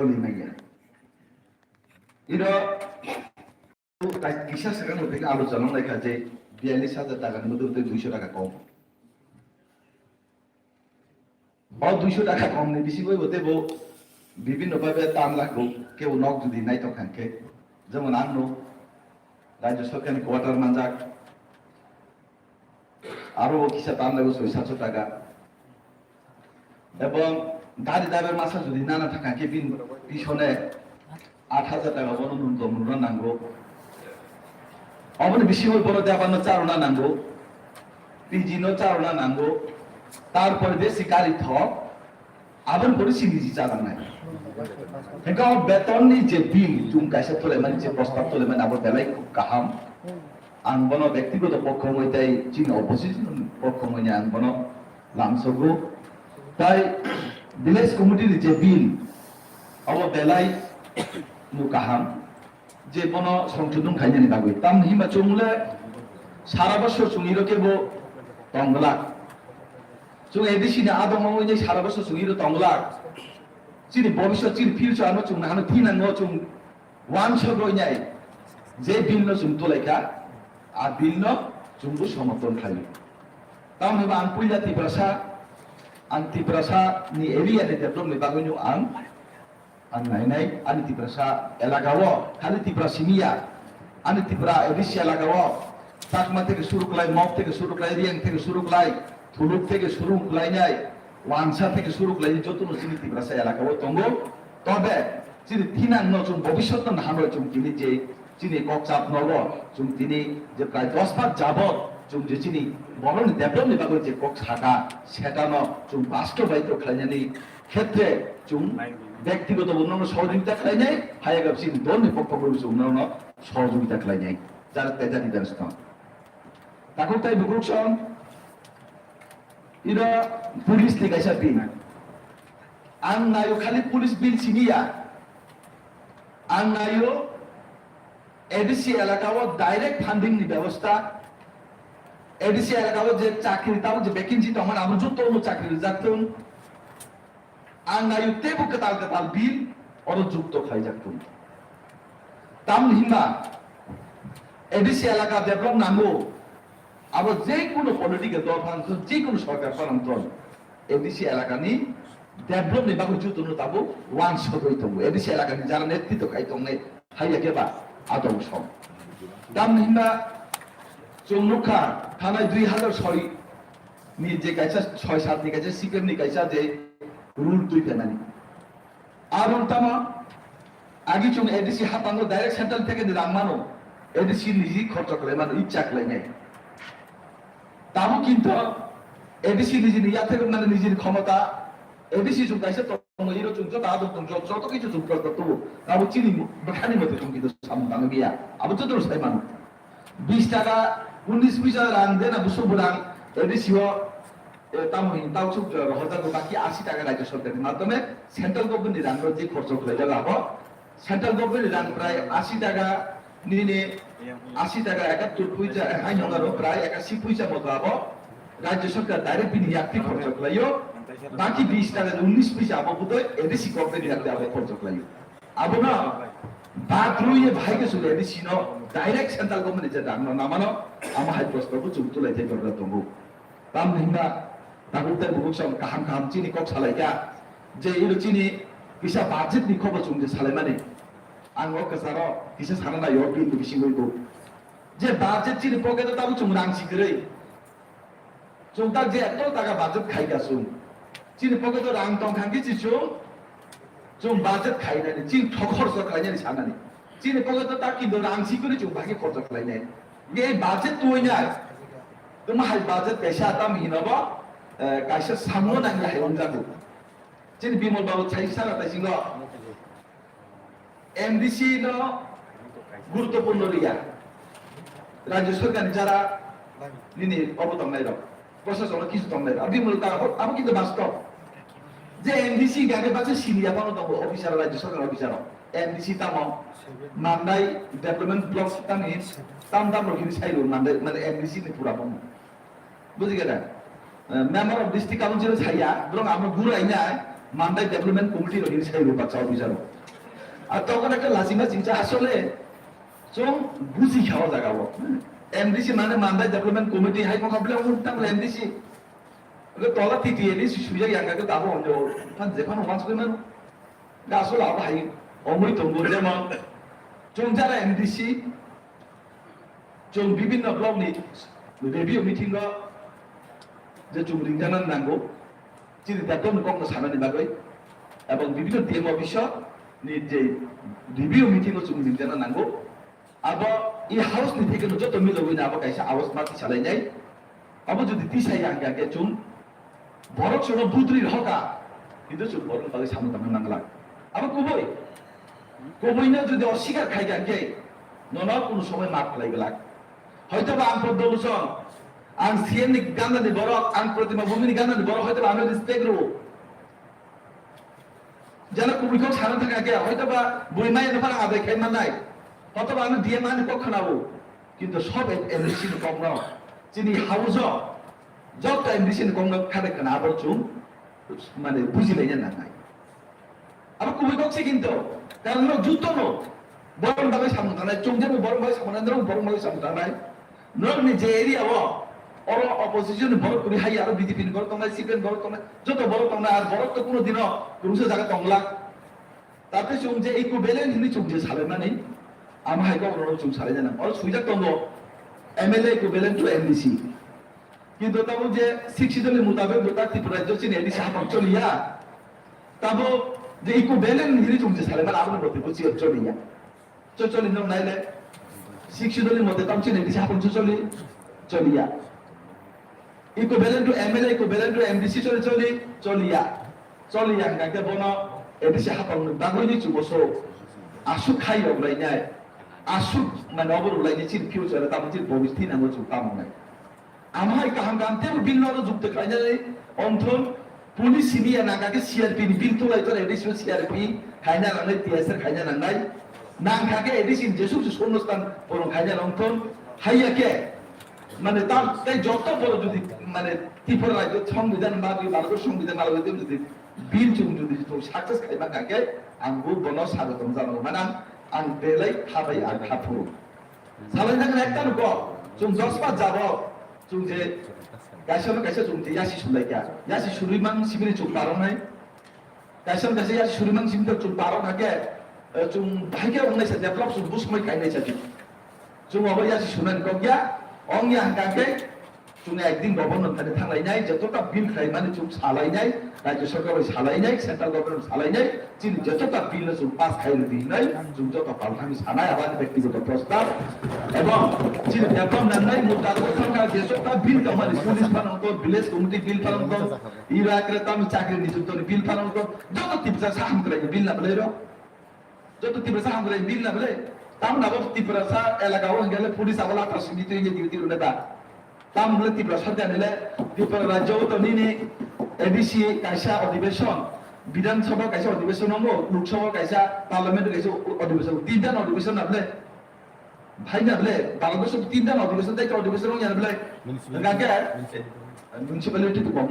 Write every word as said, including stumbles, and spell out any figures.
Toli manya. Iro kisa sekan uti alu jalong lai kha je biyallis hajar taka ni mudu tei duiso taka kom. O duiso taka kom ni bisingo bo tebo bibinno bhabe tan lago kebo nok jodi naitok khan khe. Jemon ang no Rajya Sarkar ni quarter manjak. Aro o kisa tan lago soi satso taka. Ebong gari daber masa jodi nana thaka khe bin pisone aat hajar taka bono nuntom rwna nango. Oboni bisingo bono debano charwna nango. P G no charwna nango. Tarpore besi gari thok. Aboni pore C D G chajaknai. Hingke o betonni je bill, chwng kaisa tulaimani, je prostab tulaimani, abo belai khub kaham. Ang bono bektigoto pokho wngwi tei chini opposition pokho wngwi ang bono lamsogo. Tai village committee ni je bill, abo belai no kaham. Je bono songsodhon khainani bagwi. Tamni himba chwng le sara bosor chwng iro kebo tongglak. Chwng A D C ni adong wngwi sara bosor chwng iro tongglak. Chini bobiswt, chini future ano chwng nahano thinango chwng wansok roi nai. Je bill no chwng tulaikha, a bill no chwngbo somorthon khlaio. Tamni himba ang puila Tiprasa, ang Tiprasa ni area ni development ni bagwi no ang Ang nainai, ani Tiprasa elaka o, khali Tipra simi ya, ani Tipra A D C elaka o, Chakma theke suru khlai, Mok theke suru khlai, Riang theke suru khlai, Thuluk theke suru khlainai, Wansa theke suru khlai, joto no chini Tiprasa elaka o tongo. Tobe, chini thinang no chwng bobiswt no naharwi chwng tini je, chini kokchap nogo, chwng tini je prai dos bas jabot, chwng je chini borok ni develop ni bagwi je kok saka, seta no chwng bastobaito khlainani, Khetre chwng bektigoto bo nono sohojogita khlainai, hayagap chini dolni pokho bo chwng nono sohojogita khlainai. Jara tei jati jara song. Takhuk tai bukruk song, ida police ni kaisa bill. Ang nayo khali police bill siniya. Ang nayo A D C elaka o direct funding ni bebosta. A D C elaka o je chakri tamo je vacancy tongmani abo joto no chakri rijak thung. Ang nayo teibo kwtal kwtal bill oro jukto khlaijak thung. Tamni himba A D C elaka develop nango, abo je kono political dol phan thun, je kono sorkar phan thun, A D C elakani develop ni bagwi jotono tabuk wansogwi tongo. A D C elakani jara netritw khai tongnai, haiya khe ba adong song. Tamni himba chwng nukha thanai dui hazar soi ni je kaisa soi sat ni kaisa C P M ni kaisa je rule twi phaimani. A rule tamo agi chwng A D C hatango direct central theke ni rang mano, A D C niji khorcho khlai mano, icha khlai nai. Tamo kinto A D C niji ni yathek mane niji ni khomota, A D C chwng kaisa tongo, iro chwng joto adong tong, joto, joto kichu chwng prosto tubu. Tamo chini bwkhani mote chwng kinto samung tangwi ya. Abo joto sai mano. Bis taka, unnis poisa rang dena busu burang, A D C o, e, tamo hin tau chuk rohorjago, baki asi taka rajya sorkar ni madhyome central government ni rang rok je khorcho khlai jago abo, central government ni rang prai asi taka nini, asi taka ekattur poisa, eh, hai nonga ro prai ekasi poisa moto abo, rajya sorkar direct bini yakti khorcho khlaio, baki bis taka unnis poisa abo budoi A D C government ni yakti abo khorcho khlaio. Abono bathroom ye bahai ke sulu A D C no direct central government je dam no namano, amo hai prosto bo chung tulai thai torna tongo. Tam hinna tabuk tai bubuk song kaham kaham chini kok salai ka je iro chini kisa budget ni khobor chung je salai mani. Ang o kasaro kisa sana na yo bill ni bisingo bo. Je budget chini pocket o tabuk chung rang si kwrwi. Chwng tak je eto taka budget khai ka chwng. Chini pocket o rang tong kha khe chi chwng, chwng budget khai nani, chini thok khorcho khlai nani sanani. Chini pocket o tak kinto rang si kwrwi chwng bahai khorcho khlai nai. Nge budget tuinai. Tuma hai budget kaisa tam hino bo, eh, kaisa samung nang hai wng jago. Chini Bimal babu sai sara tai singo. M D C no guruttopurno liya. Rajya sorkar ni jara nini obo tongnai rok, prosason no kisu tongnai rok. Abimul ta abo kintu bastob. Je M D C gage bacha sini ya pano tongo officer, rajya sorkar officer rok. M D C tamo mandai development block tamo tam tam rok hini sai rok mandai mane M D C ni pura bomo. Buji gada? Eh, member of district council saya, borok amo gurai nai. Mandai Development Committee rok hini sai rwbak chao bijaro. Ar tokon ekta lachima chingcha asole chwng buji kha o jaga o. M D C mane Mandai Development Committee hai mokha bile wng tang M D C. Age tola T T A ni sujak yang kake tabo onjo. Than jephano wansukwi mano. Ga asole abo hai omwi tongo jemon chwng jara M D C chwng bibinno block ni review meeting o je chwng ringjana nango. Chini development kokno sanani bagwi ebong bibinno D M officer ni je review meeting o chwng ringjana nango. Abo i house ni theke no joto milogwi na abo kaisa awas ma tisalainai. Abo jodi tisai ang khe chwng borok chwngno budri rohoka, kintu chwng borok bagwi samung tangna nangla. Abo kubui. Kubui no jodi oswikar khai kha khe nono kunu somoi maaf khlai glak. Hoito ba ang Pradyot Bhushan, ang C M ni ganda ni borok, ang Pratima Bhumi ni ganda ni borok, hoito ba ano respect rwo. Jana kubui kok sana thang khe, hoito ba bui mai no para adai khai manai. Hoito ba ano D M ani kok khnawo. Kintu sob M D C ni kok no, chini house o, joto M D C ni kok no khade khna abo chwng, mane buji laina nangnai. Abo kubui kok se kintu, karon no juto no, borok bagwi samung tangnai, chwng jebo borok bagwi samung tangnai, norok borok bagwi samung tangnai. Norok ni je area o, oro opposition ni borok kwrwi hai, aro B J P ni borok tongnai, C P M borok tongnai, joto borok tongnai, ar borok to kuno dino kwrwngsa jaga tongla. Tate chwng je equivalent hini chwng je salaimani, ama hai kok rok chwng salaina nang. Oro swijak tongo, M L A equivalent to M D C. Kintu tamo je sixth schedule ni mutabek bo ta Tripura rajyo chini A D C hapang choliya. Tamo je equivalent hini chwng je salaimani, aboni motwe bo chiyok choliya. Cho choli no naile. Sixth schedule ni mote tam chini A D C hapang cho choli, choliya. Equivalent to M L A, equivalent to M D C choli, choli, choliya. Choliya hingka khe bono A D C hapang ni bagwi ni chubo so. Asuk khai rok lai nai. Asuk mane obo rok lai ni chini future tamo chini bobis thina mo chuk tamo nai. Amhai kaham kaham tebo bill no jukte khlainani, onthon police simi ya nangkha khe C R P ni bill tulai tor additional C R P khaina nangnai, T S R khaina nangnai. Nangkha khe additional jesuk se sonnostan porong khaina nangthon. Haiya khe mane tam tei joto boro jodi mane Tripura rajyo songbidhan ba bi Bharat songbidhan na lagoi jodi bill chung jodi chung success khai mangkha khe ang bo bono sagotom janao manang ang belai khabai ang khaphuru. Salai nang ekta nugo, chung jospa jabo, chung je kaisa no kaisa chung je yasi sulai kya, yasi suri mang sibini chung parong nai, kaisa no kaisa yasi suri mang sibini chung parong hake, eh, chung bahai khe wngnai sa develop chung busmai kainai sa chung, chung abo yasi sunani kok ya, ong ya hangka khe, Chwng ekdin governor thani thanglainai, jotoka bill khlaimani chwng salainai, Rajya Sarkar bai salainai, Central Government salainai, chini jotoka bill no chwng pass khai rwdi hinwi chwng joto palthani sanai, abani bektigoto prostab. Ebong chini develop nangnai mudda rok thangkha, jotoka bill kamani police phanangkho, village committee bill phanangkho, ira kre tamo chakri nijukto ni bill phanangkho, joto Tiprasa hamkraini bill na belai rok. Joto Tiprasa hamkrai bill na belai. Tamni abo Tiprasa elaka o hingkhe le police abo lata simi twi ye duty rwna da. Tamni le Tiprasa sarkar ni le Tripura rajyo o to nini A D C kaisa adhibeshon, Bidhan Sabha kaisa adhibeshon wngo, Lok Sabha kaisa, Parliament kaisa adhibeshon, tinta adhibeshon na belai. Bhai na belai, Bharat Borso tinta adhibeshon, tei adhibeshon wngya na belai. Municipality. Hingkha khe, municipality to kok,